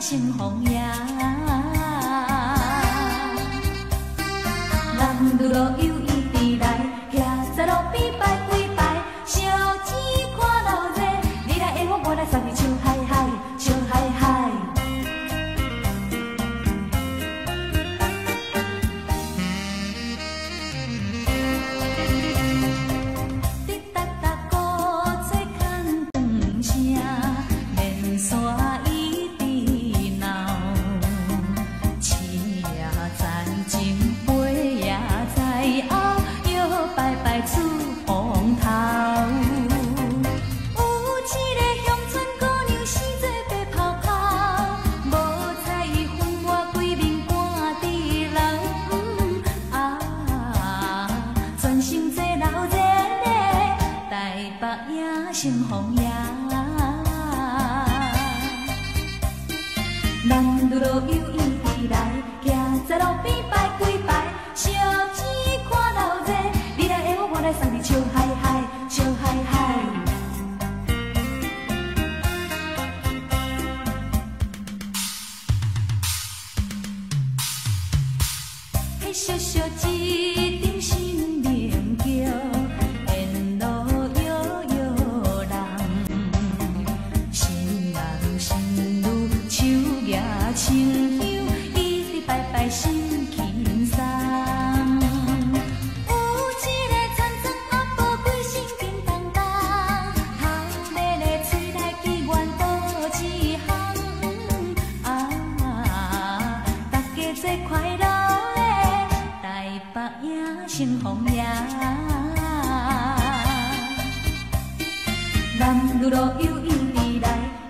成風夜。男女老幼一直來，徛在路邊拜幾拜，燒錢看鬧熱，你來會我，我來送你笑嗨嗨，笑嗨嗨。滴答答鼓吹牵长声，连线一直闹，痴也知情，飞也知后，摇摆摆出风头。有一个乡村姑娘，生做白泡泡，无彩伊分我规面赶伫流。啊，全心做闹热的台北野生风夜。男女老幼一直來，徛在路邊拜幾拜，燒錢看鬧熱，你來會我，我來送你笑嗨嗨，笑嗨嗨。彼小小一顶新明桥，沿路摇摇人，新男新女手举清香，一直拜拜心輕鬆。有一個田庄阿婆，規身緊當當，頭咧咧喙內祈願倒一項。啊，大家做快樂的台北野生風夜。男女老幼一直來，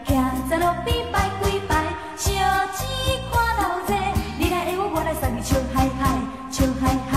徛在路邊拜幾拜，燒錢看鬧熱，你來會我，我來送你笑嗨嗨，笑嗨嗨。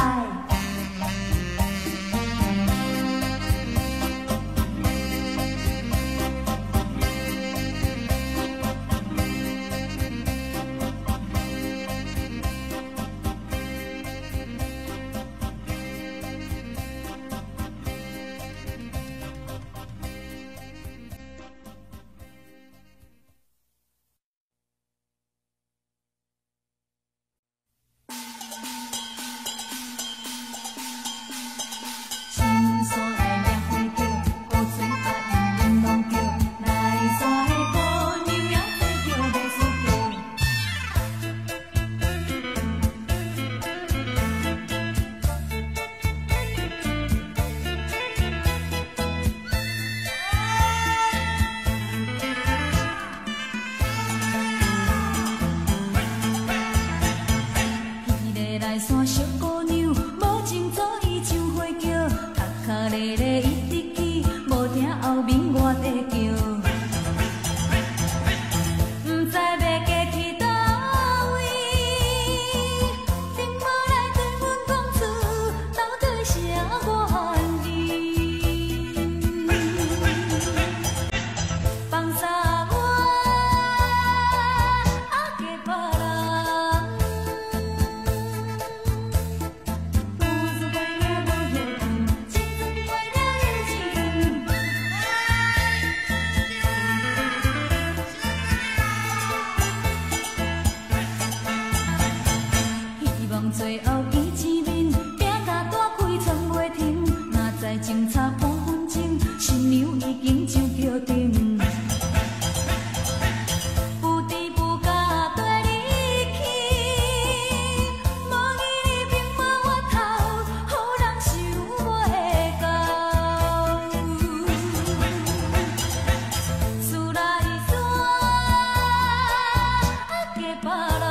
青山的野花叫，古锥仔鶯鶯拢叫，来山的姑娘也做叫袂输叫。彼个来山小姑娘，无情做伊像花轿，脚跤咧咧一直去，无听後面我在叫。不知欲嫁去佗位，顶无来对阮讲出到底啥原因？放啥我啊嫁別人？故事过了无歇困，青春过了又一阵。希望最後見一面，拼甲大開喘袂停。哪知情差半分鐘，新娘已經上轎頂。不知不覺綴離去，無義理並無源頭，予人想袂到。厝內山嫁別人。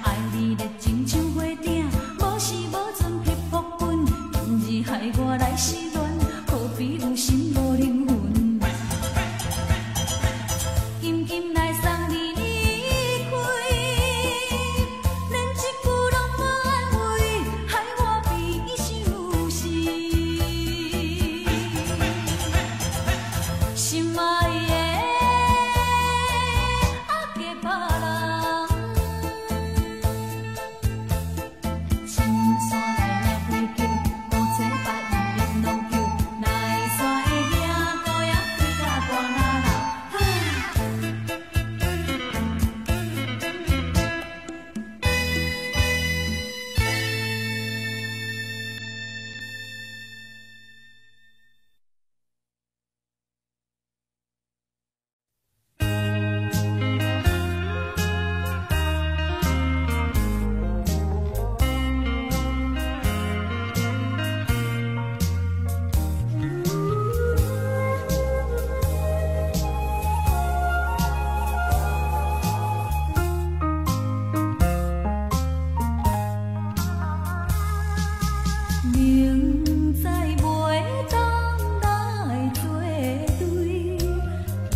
愛你熱情像火鼎，無時無陣彼福分，今日害我來失戀，可比有心無靈魂。金金來送你離開，連一句攏無安慰，害我悲傷死。明知袂當來作對，偏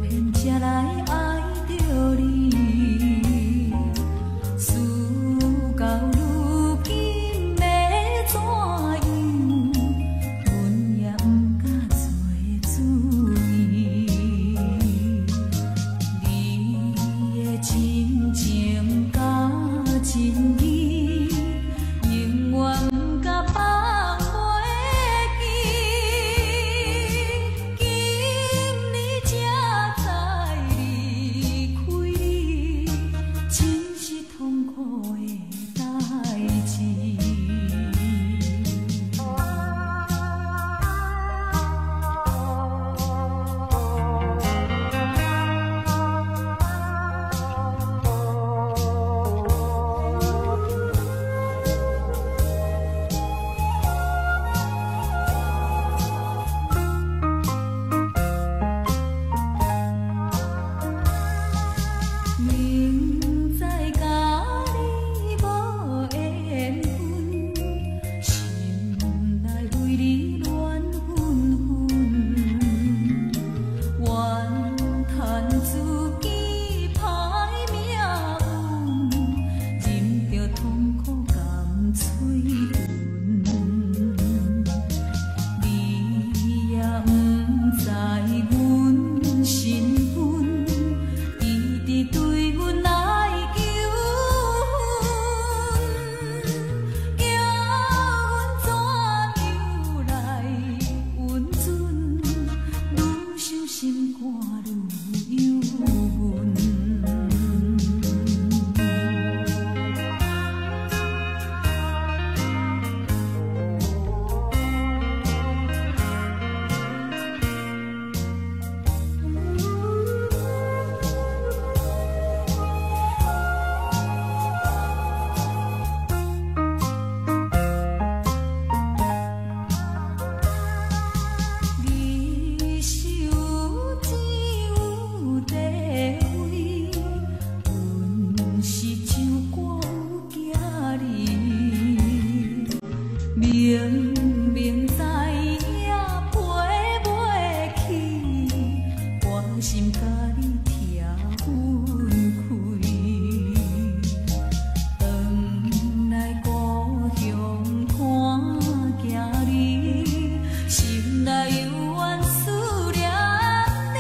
偏才來愛著你。事到如今欲怎樣，阮也毋敢做主意。你的真情佮真意，永遠毋敢放袂記。今年才知離開你，真是痛苦的代誌。明知佮你無緣分，心內為你亂紛紛，怨嘆自己歹命運，忍著痛苦甘喙唇。你也毋知阮身份，一直對阮來求婚，叫阮怎樣來允准？愈想心肝愈憂悶。你是有錢有地位，阮是唱歌有行李。明明知影陪袂去，甘心共你拆分開。轉來故鄉看囝兒，心內猶原思念你。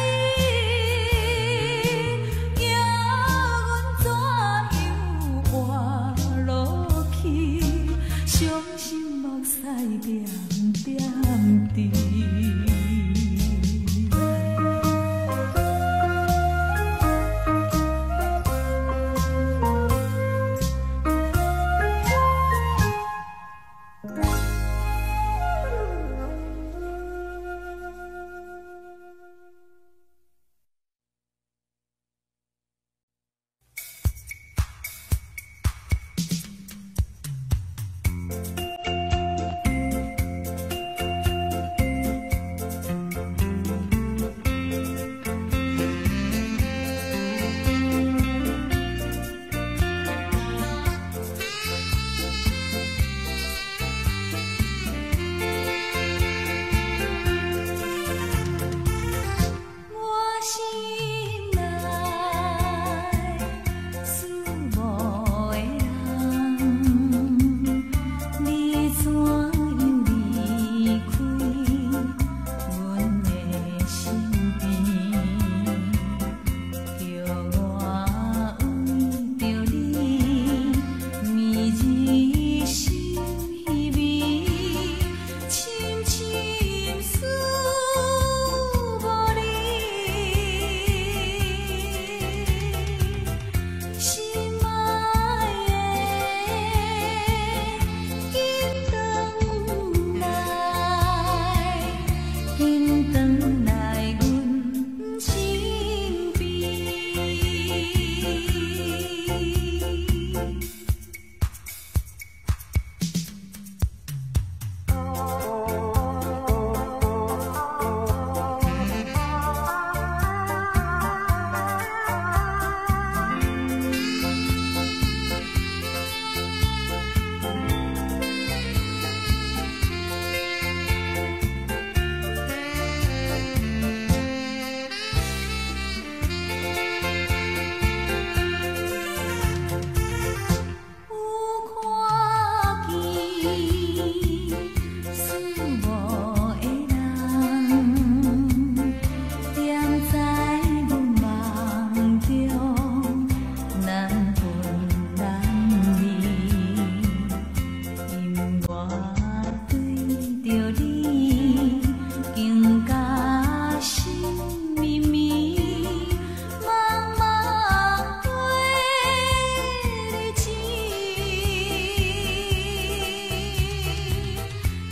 叫阮怎樣活落去？傷心目屎點點滴。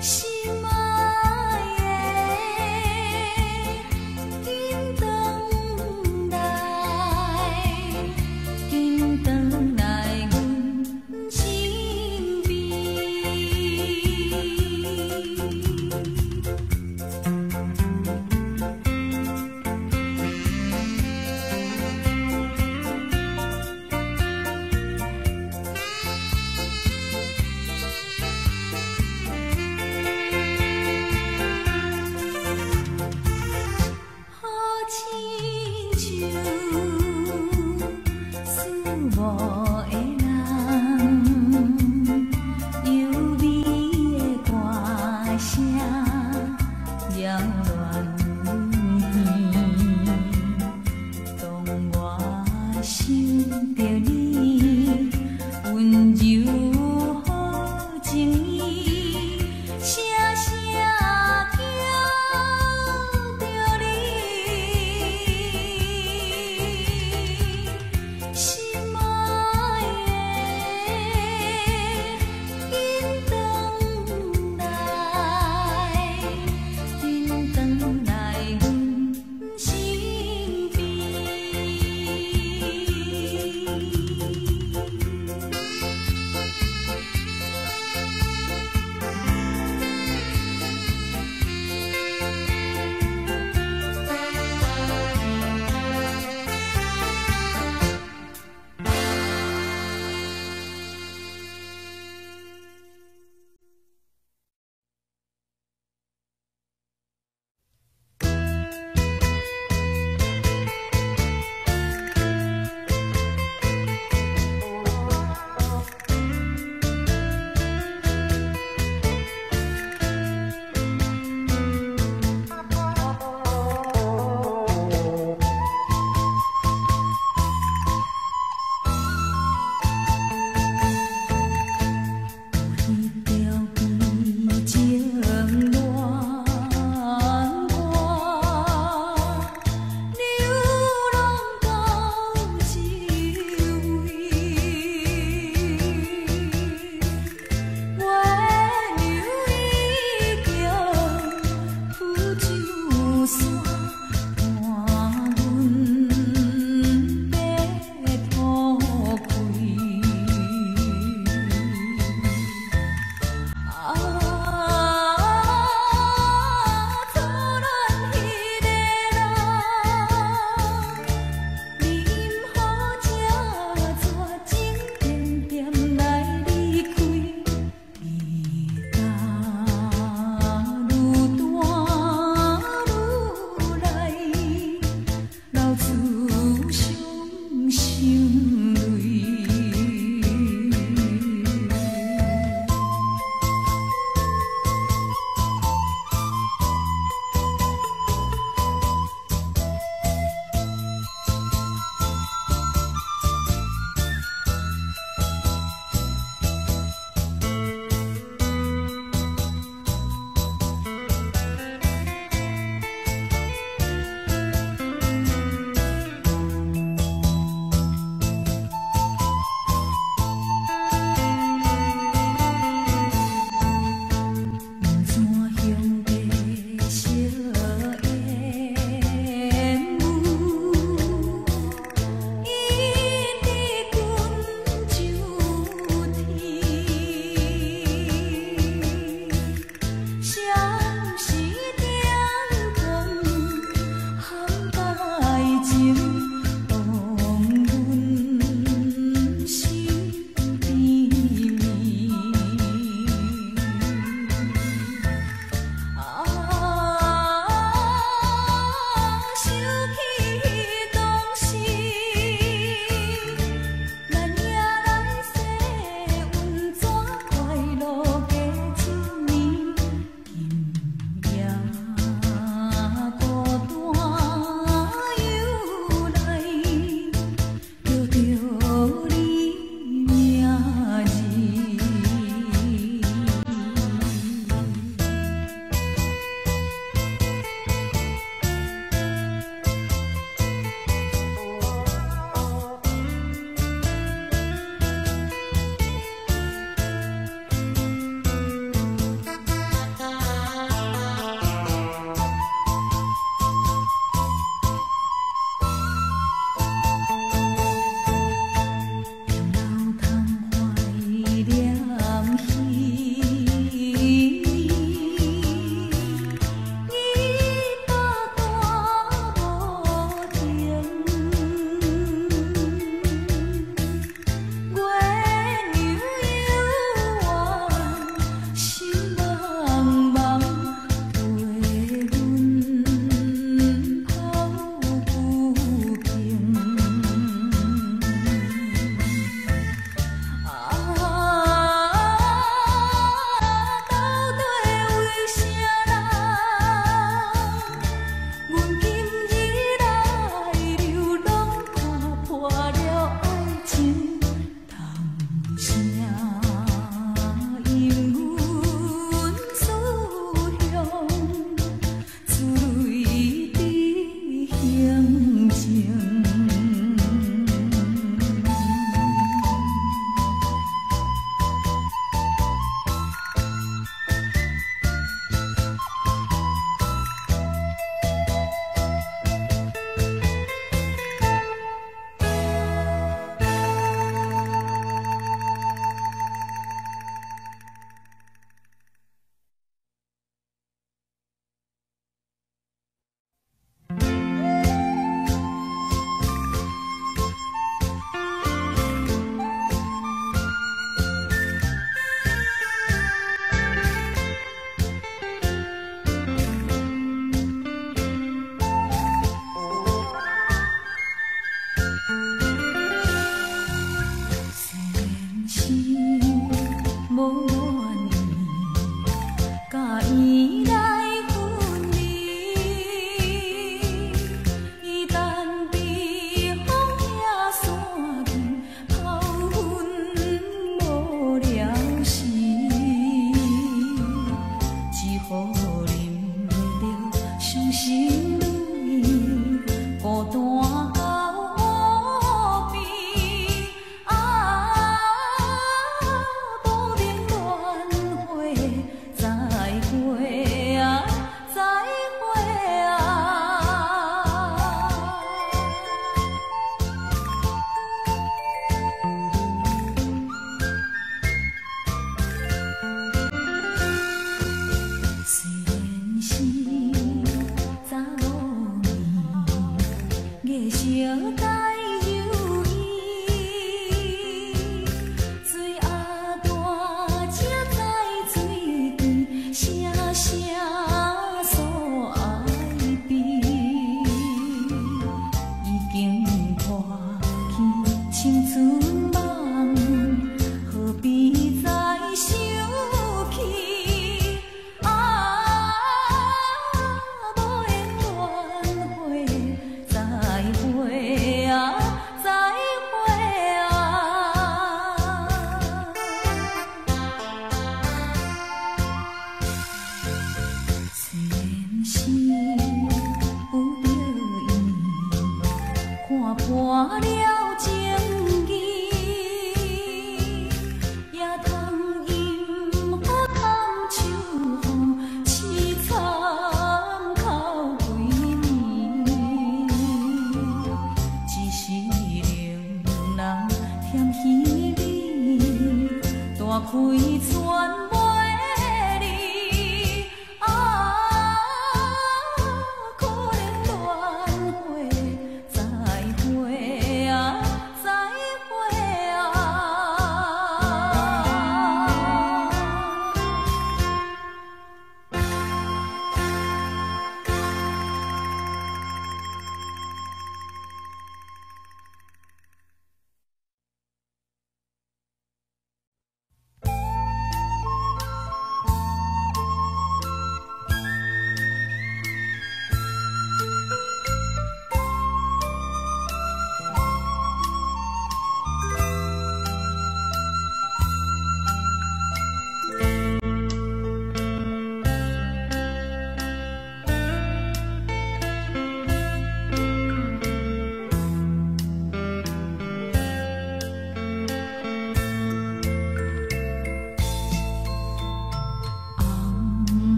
心愛的，緊轉來，緊轉來阮身邊。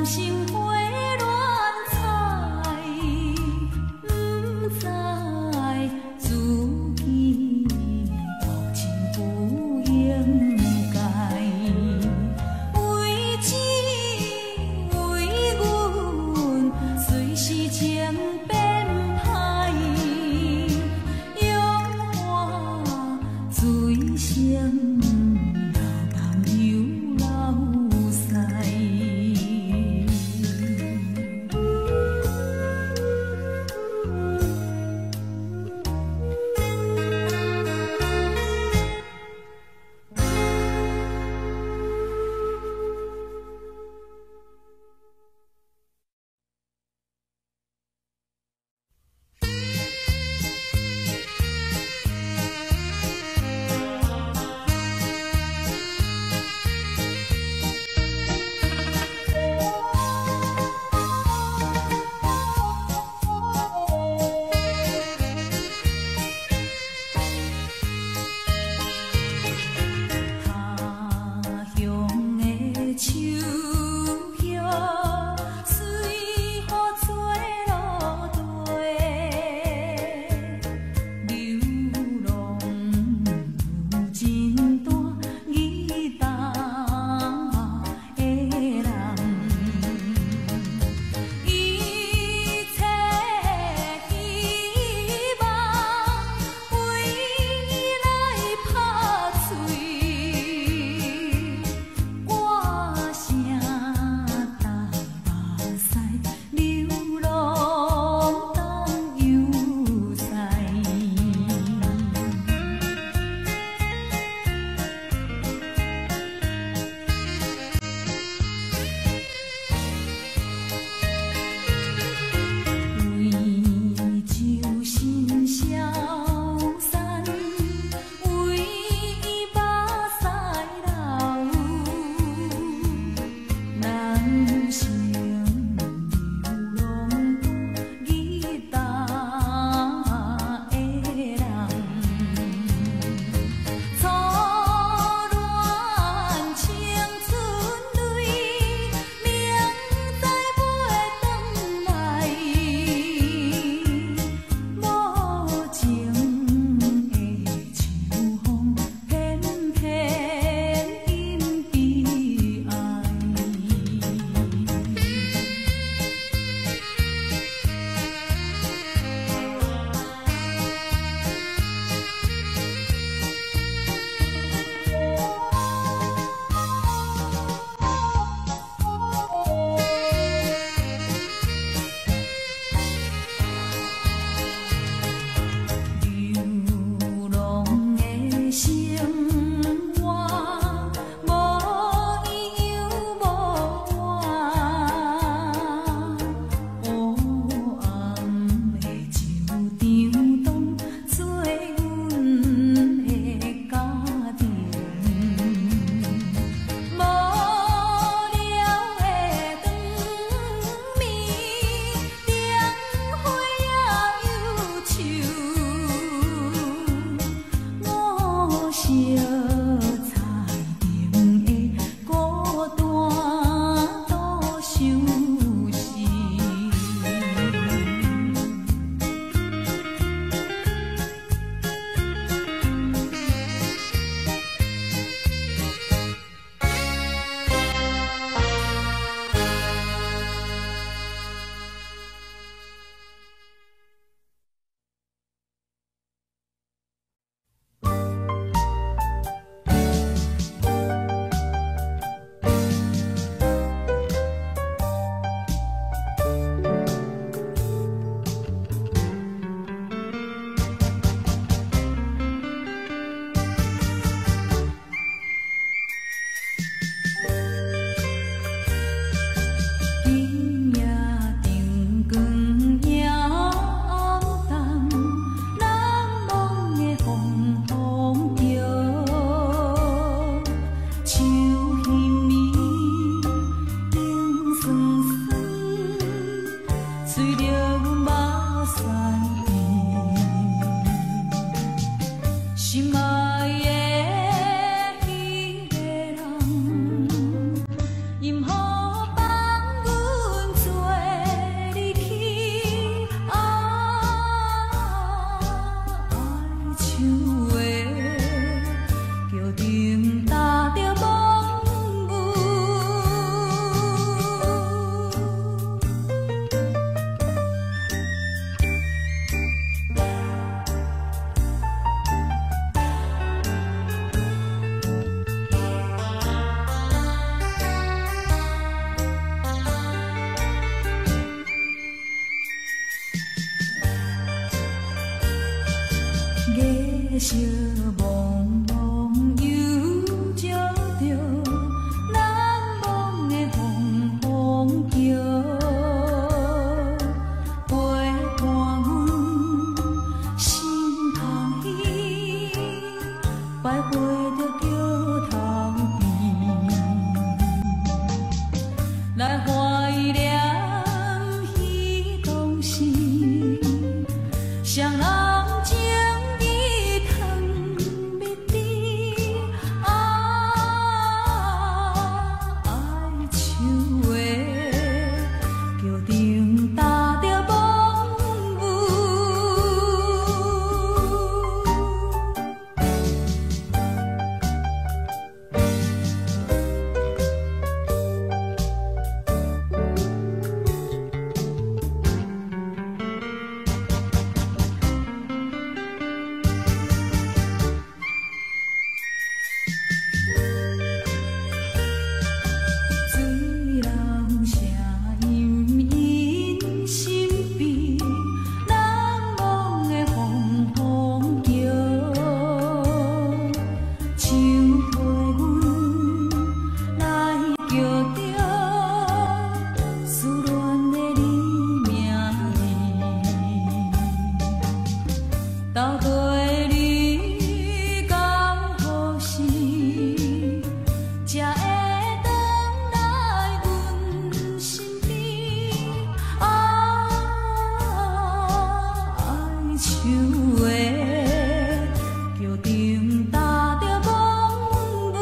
生花亂採，毋知自己薄情不應該。為錢為阮，隨時情變歹，榮華醉生流動又流逝。色茫茫，又照著難忘的風風橋，陪伴阮心空虛，徘徊著橋頭邊，來懷念彼當時，雙人情義糖蜜甜啊，愛樹的橋頂搭著網霧。水流聲隱隱身邊，難忘的風風橋，手提阮來叫著思戀的你名字，斗地你到何時才會轉來阮身邊？啊，愛樹的橋頂搭著網霧。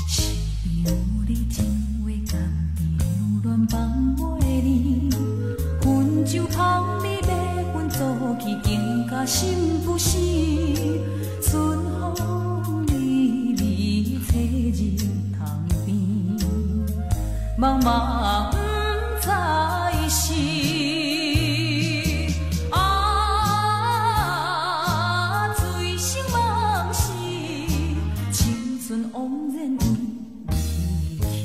身邊有你情話甘甜，猶戀放袂離。溫酒香味欲分做去，更加心不死。春風微微，吹日窗邊，茫茫不知是。啊，醉生夢死，青春枉然已離去。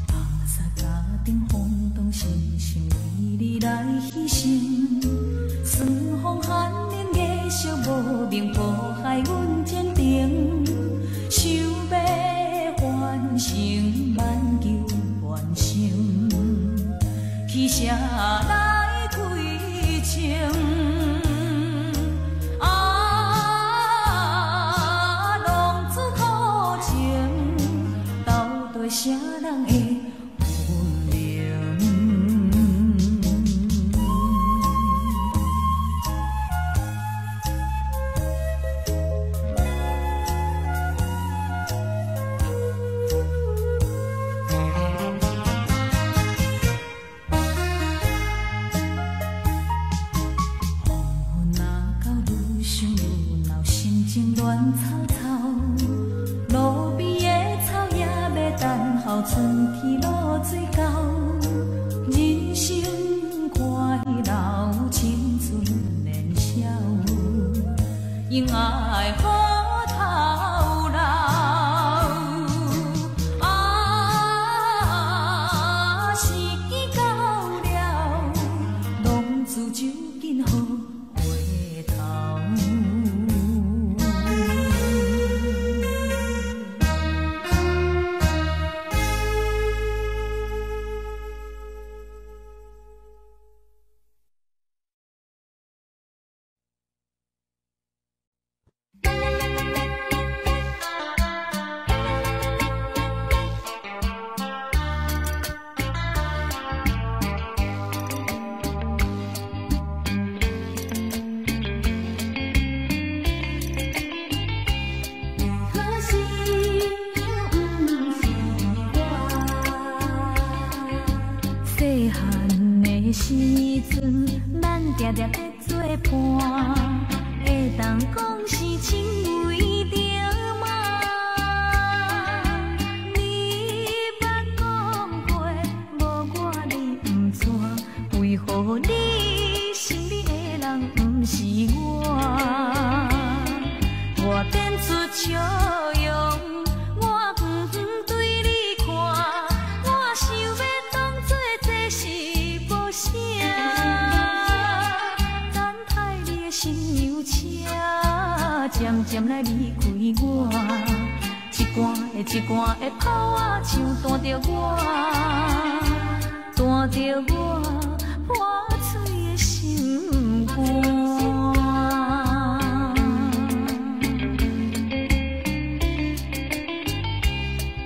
放沙甲顶風動，深深為你來犧牲。霜風寒冷，月色無明，苦海阮前程。想欲翻身，萬求萬成，去誰來開情？啊，浪子苦情，斗地啥人會分明？黃昏若到，愈想愈惱，心情亂糟糟。路邊的草也欲等候春天露水到。人生快老，青春年少，永愛好頭路。啊，時機到了，浪子就緊好回頭。定佇做伴，會當講是情為著嗎？你捌講過，無我你毋娶，為何你身邊的人毋是我？我展出笑容，我遠遠對你看，我想欲當作這是無啥，等待你的新娘車，漸漸來離開我，一竿的一竿的炮仔像彈著我，彈著我破碎的心肝。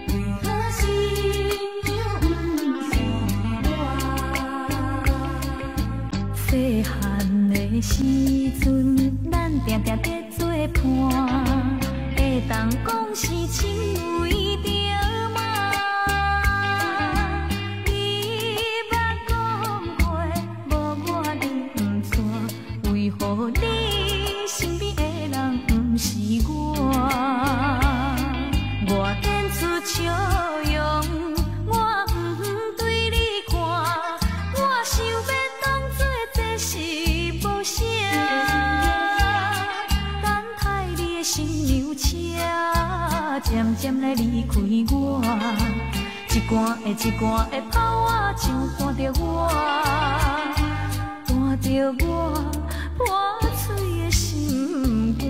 為何新娘毋是我？細漢的時陣，咱定定佇做伴，會當講是情為著嗎？你捌講過，無我你毋娶，為何你身邊的人毋是我？我展出笑容，我遠遠對你看，我想欲當作這是無啥，等待你的新娘車，漸漸來離開我，一竿的一竿的炮仔像彈著我，彈著我破碎的心肝。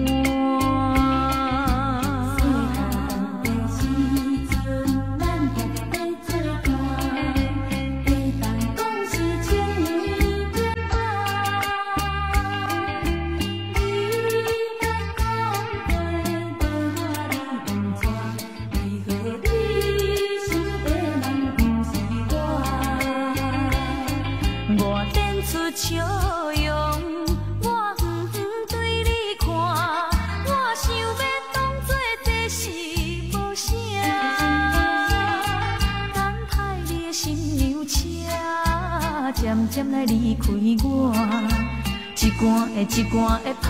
細漢的時陣，咱定定佇做伴，會當講是情為著嗎？你捌講過，無我你毋娶，為何你身邊的人毋是我？我展出笑容，我遠遠對你看，我想欲當作這是無啥，等待你的新娘車，漸漸來離開我，一竿的一竿的炮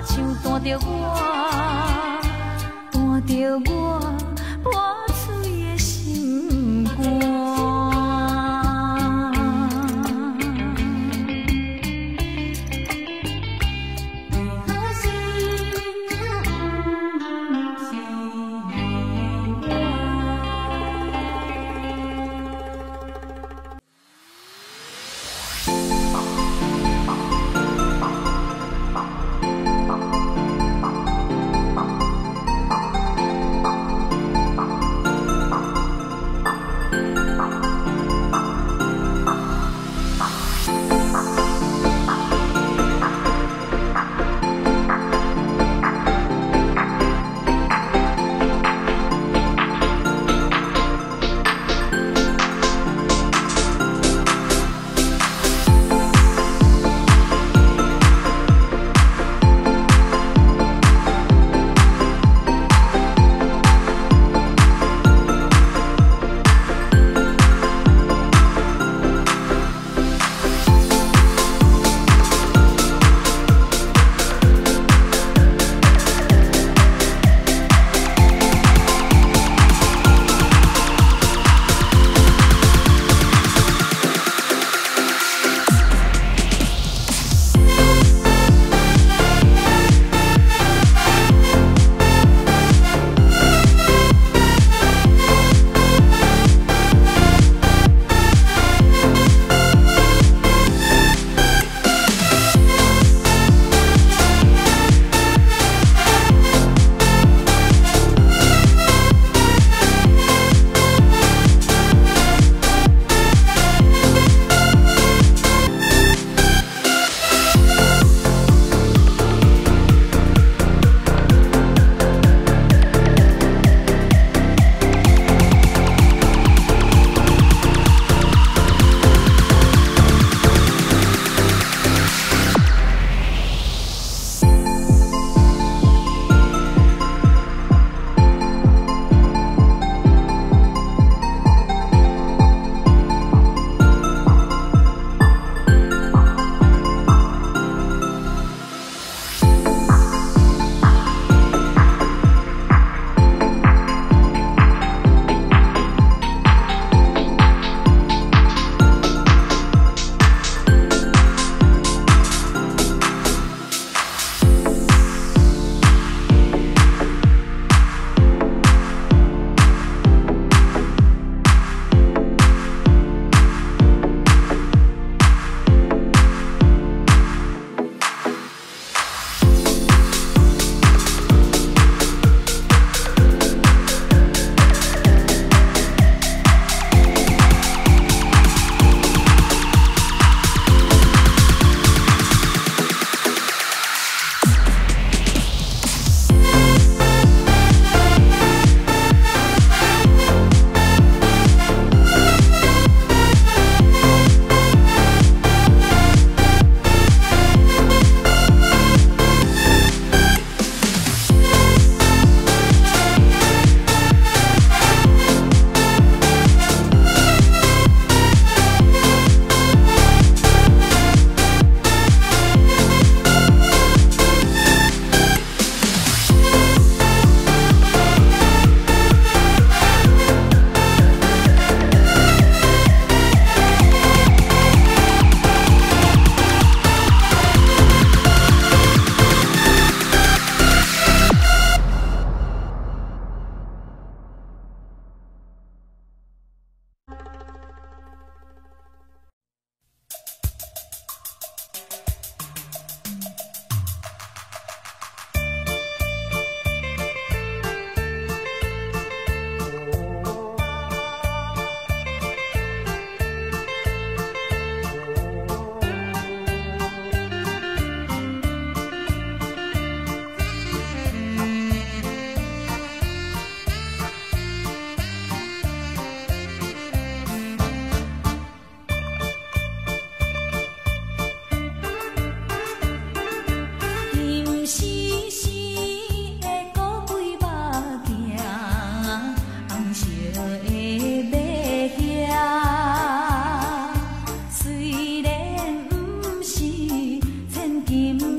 仔像彈著我，彈著我破碎的心肝。為何新娘毋是我？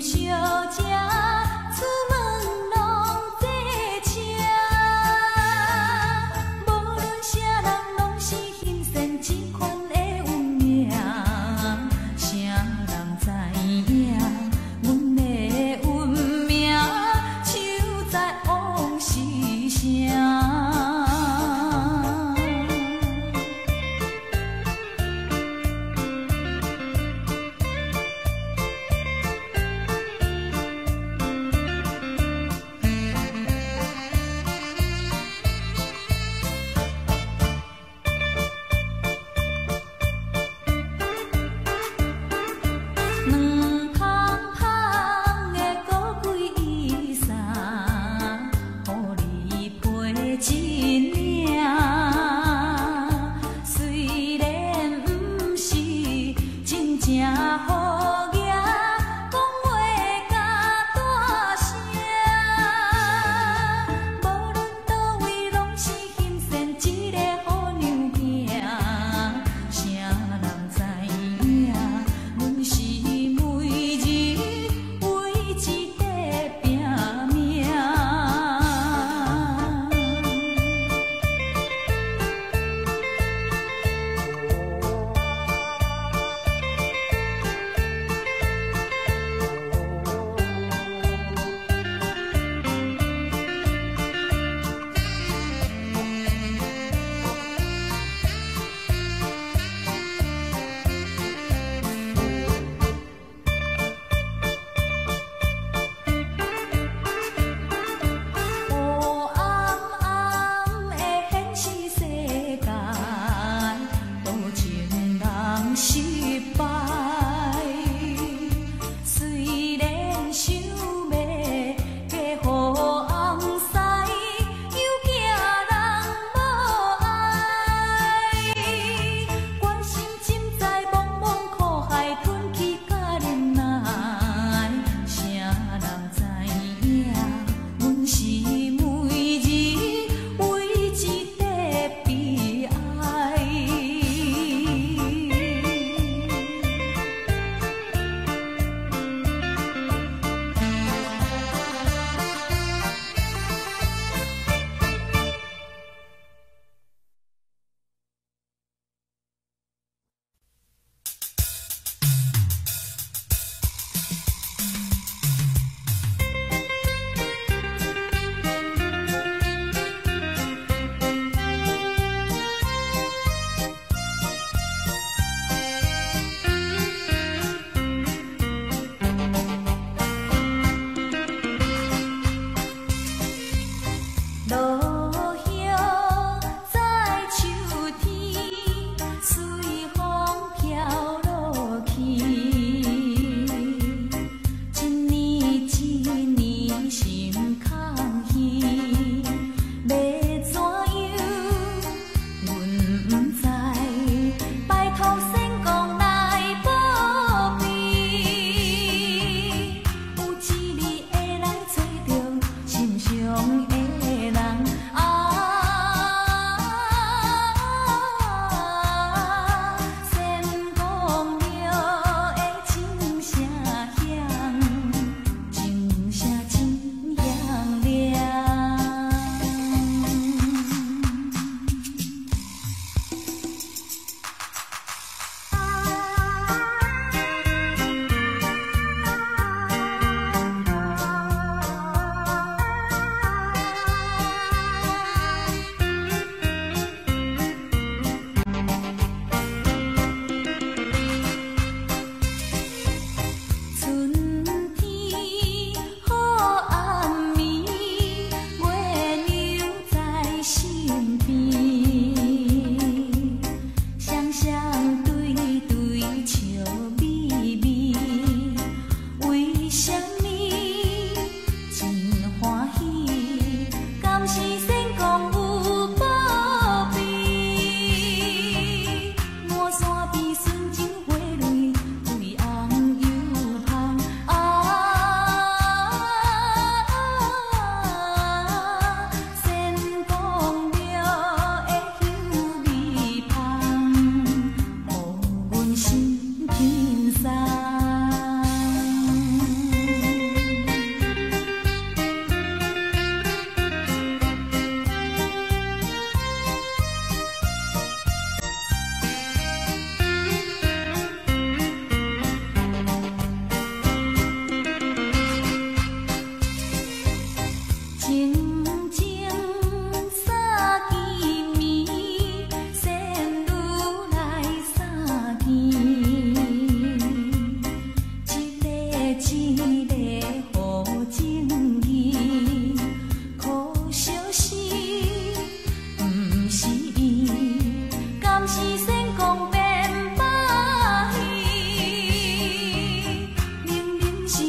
相食，出門攏坐車。無論啥人，攏是欣羨這款的運命。啥人知影，阮的運命，手在往事聲。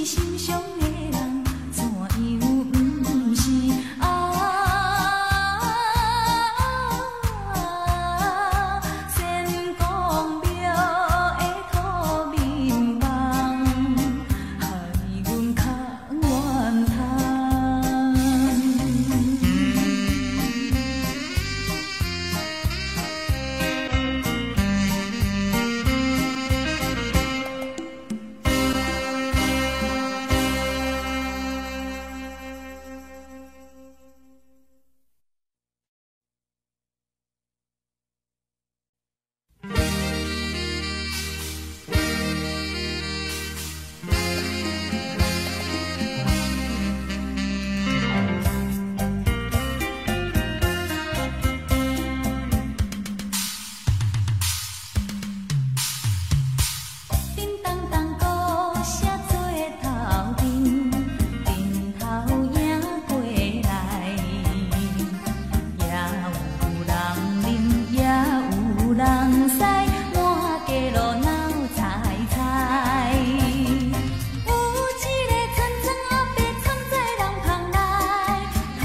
心傷的人，怎樣毋是啊？仙公廟的土眠梦，害阮較怨叹。叮當當鼓聲做頭陣，陣頭迎過來，也有人啉，也有人駛，滿街路鬧彩彩。有一个苍苍阿伯藏在人旁內，頭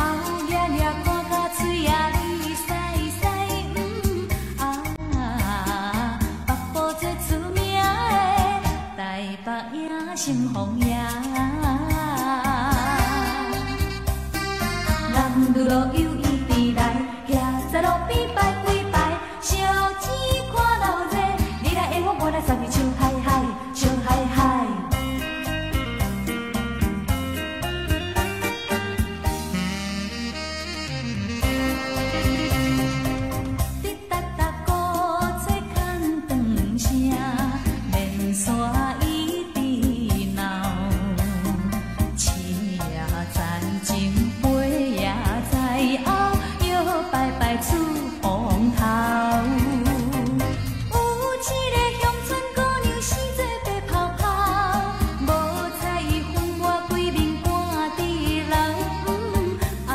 掠掠看甲喙仔哩屎屎，啊，北部最出名的台北野生鳳爺。男女老幼一直來，徛在路邊拜幾拜，燒錢看鬧熱，你來會我，我來送你笑嗨嗨，笑嗨嗨。滴答答鼓吹牵长声，免煞伊伫闹。市也在前，飞也在后，摇摆摆出风头。有一个乡村姑娘，生做白泡泡，无彩伊粉抹规面赶伫人。啊，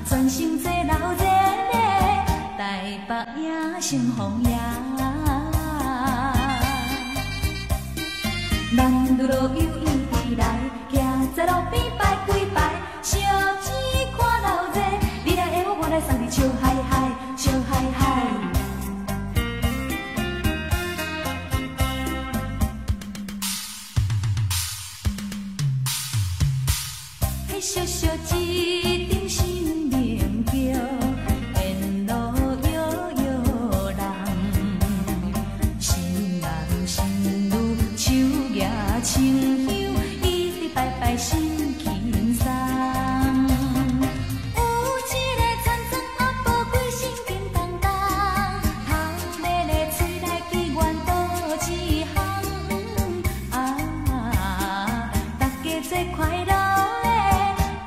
专心做闹热的台北野生鳳爺。男女老幼一直來，徛在路邊拜幾拜，燒錢看鬧熱，你來會我，我來送你笑嗨嗨，笑嗨嗨。彼小小一顶新明桥，沿路摇摇人，新男新女手举清香，一直拜拜心輕鬆。有一个苍苍阿婆，規身緊當當，頭咧咧喙內祈願倒一項，啊，大家做快樂的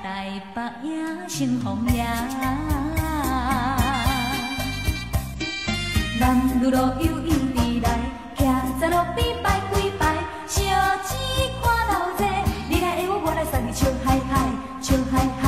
台北野生鳳爺。男女老幼一直來，徛在路邊拜幾拜，燒錢看鬧熱，你來會我，我來送你笑嗨嗨，笑嗨嗨。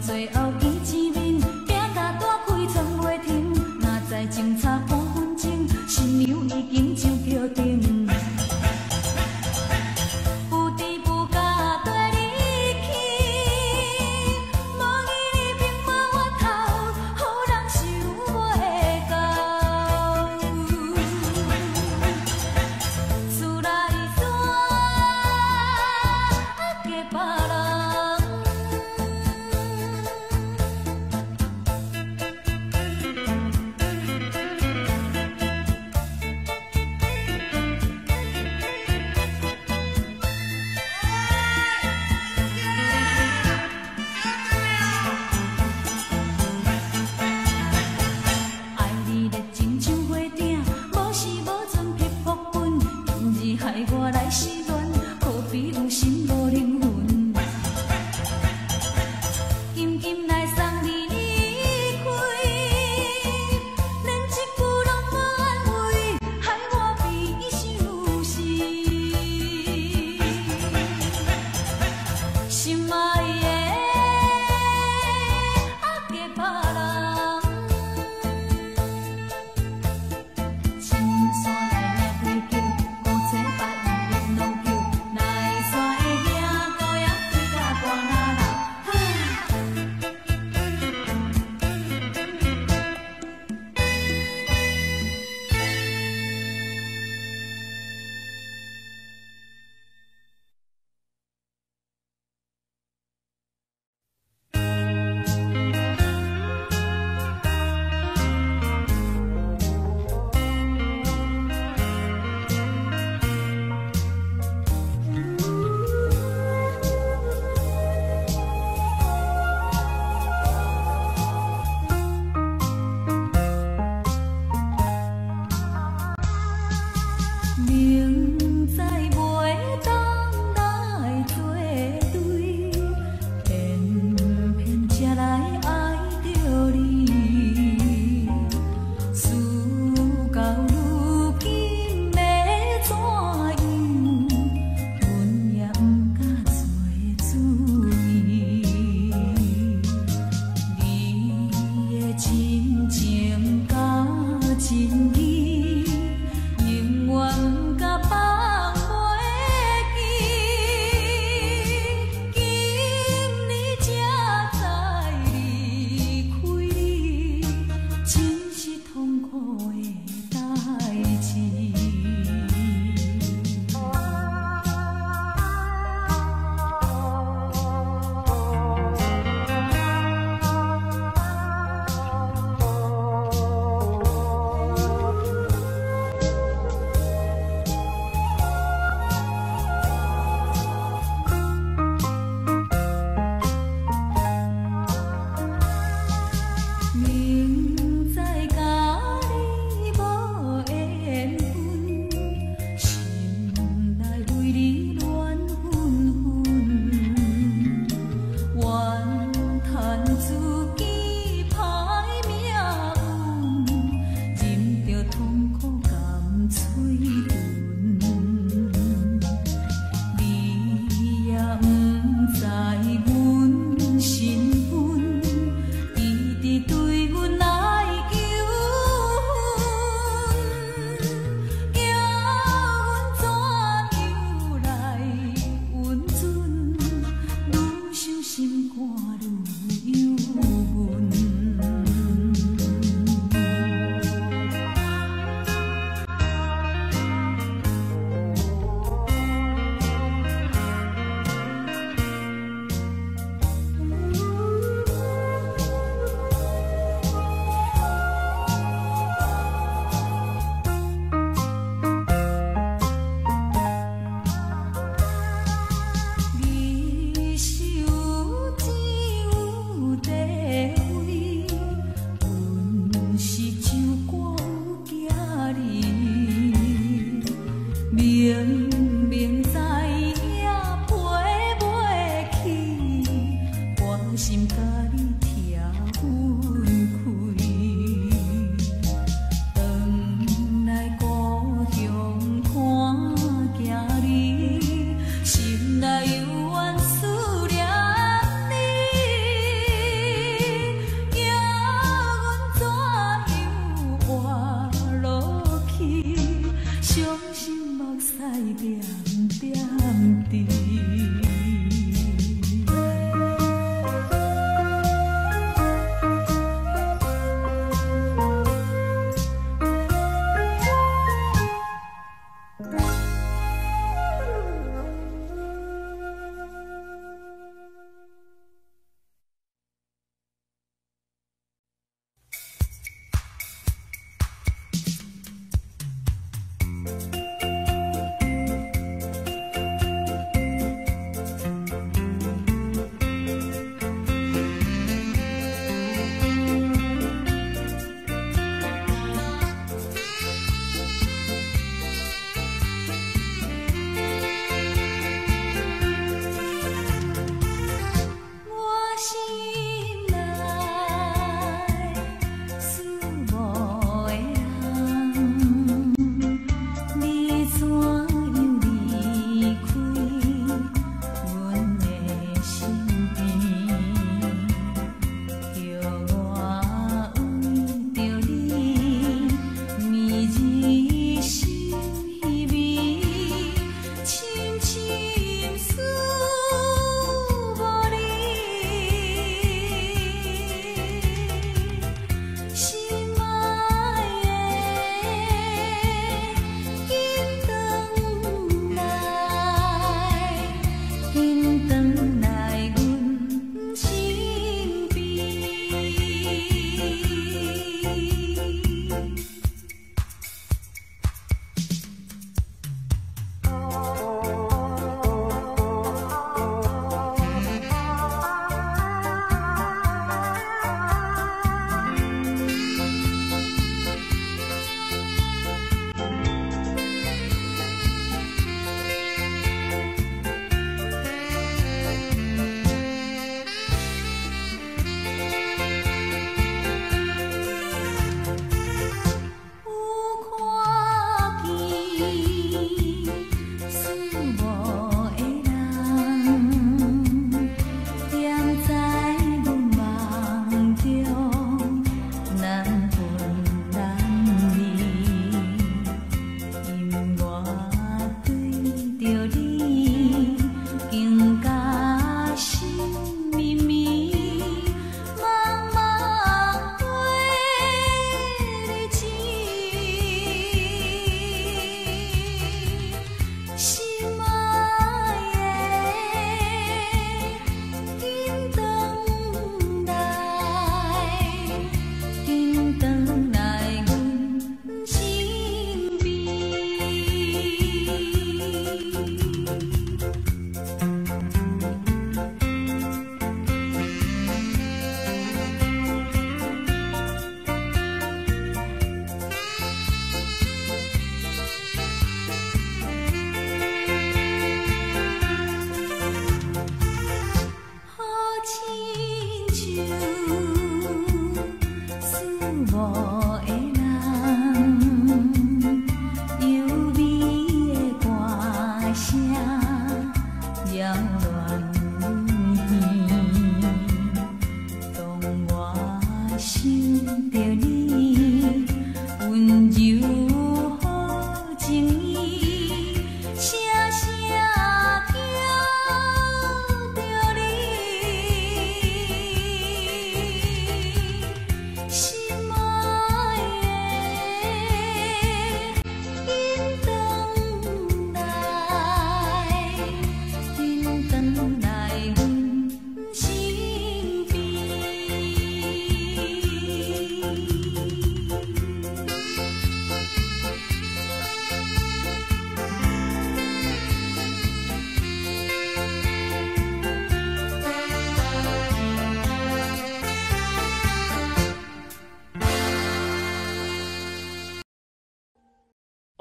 最後見一面，餅甲大開藏袂停，若再爭差半分鐘，新娘已經上轎頂。不知不覺綴離去，無義理並無源頭，予人想袂到。厝內煞嫁別人。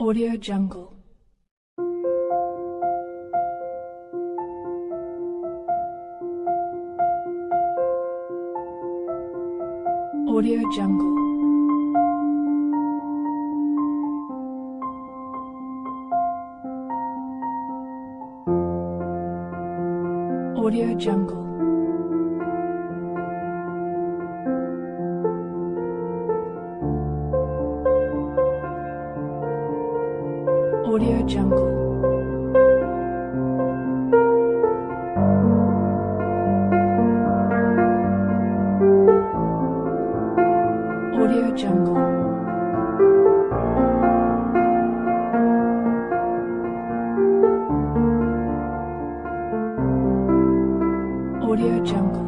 Audio Jungle. Audio Jungle. Audio Jungle. Audio Jungle. Audio Jungle. Audio Jungle.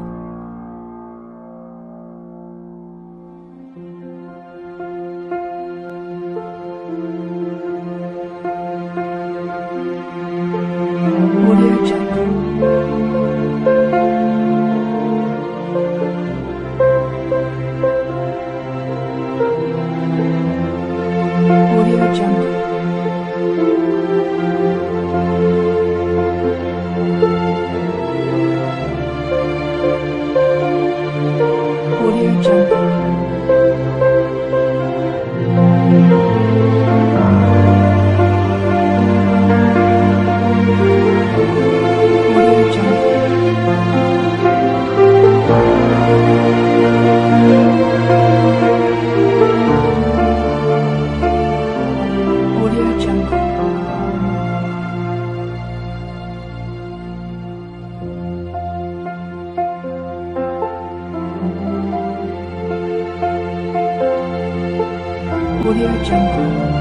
Audio Jungle. Audio Jungle. Audio Jungle. Audio Jungle. Audio Jungle. Audio Jungle.